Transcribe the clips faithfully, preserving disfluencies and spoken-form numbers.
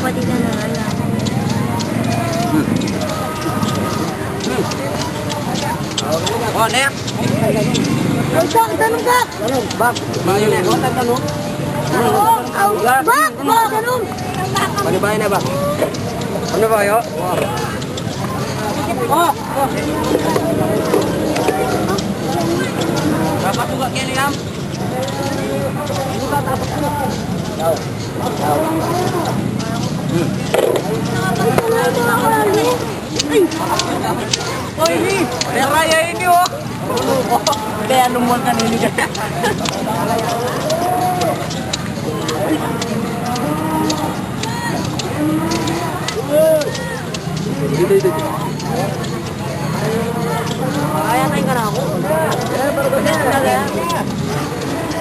Pati ka na, ala. Hmm. Hmm. Oh, next. Ay, Bak, tanong, Bak. Tanong, Bak. Bayo na. Oh, tanong. Oh, oh, Bak, Bak, tanong. Ano ba yun, Bak? Ano ba yun? Oh. Dapat juga kaya ni Ram. Oy, ini. Raya ini, oh. Kaya nung mga kanini ka. Dito, dito, dito. Kaya tayo ka na ako.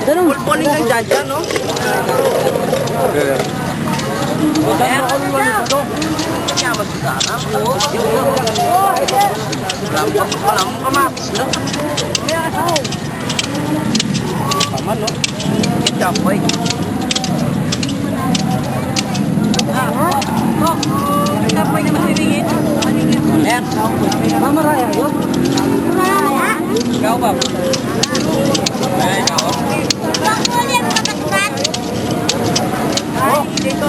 Ganun. Pulpon yung nandyan dyan, no? Yeah. Kaya, kaya magkita na ako. Alam ko, alam ko, ma. Paman, no? Kita, boy. Ah, oh, oh, kita, boy, na masibingit. Ayan. Mama Raya, yo? Ikaw ba? Ay, ikaw. Ay, dito.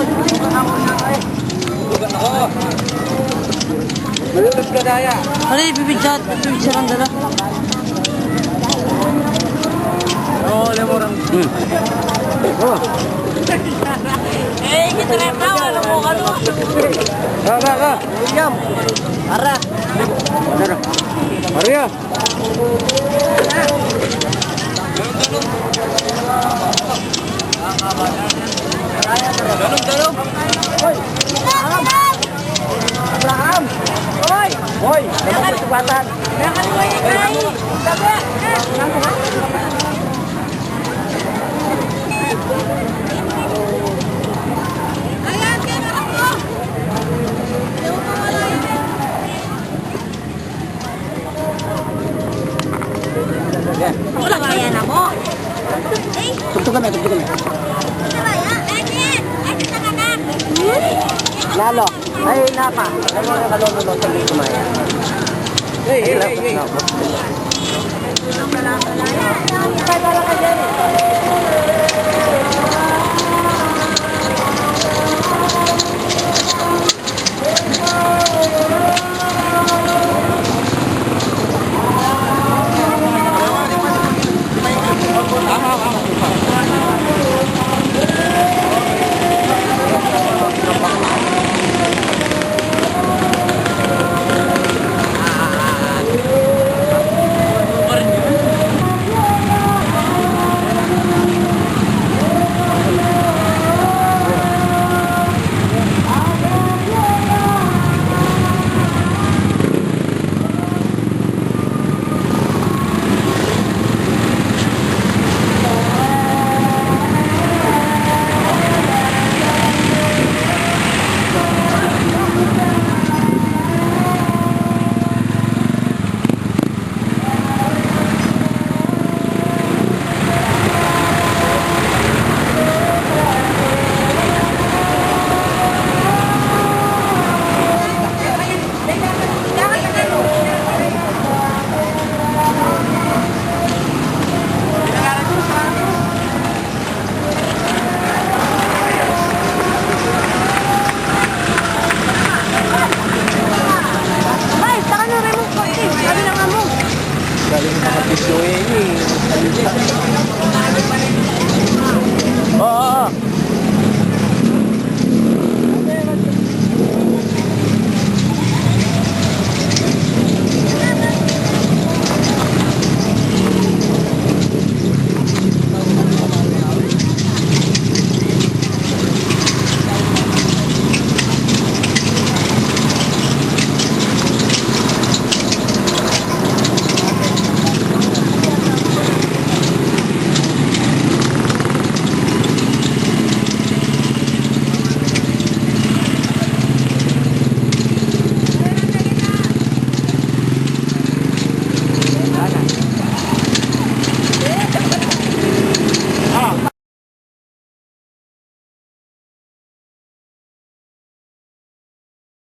Ako. Malapit ka, Daya. Pare, pipicture, pipicture ang dala. Oo, alam mo, Rang. Hmm. Oh. Eh, kita na tao, alam mo, ano? Ka, ka, ka. William. Ara. Ara. Ara. Dalum, dalum. Hoy! Abraham! Hoy! Hoy! Hoy! Hoy! Hoy! Wala kaya na mo. Tugtugan na, tugtugan na. Lalo. Ay, napa. Ay, mga kalolo, no, sa may kumaya. Hey, hey, hey, hey.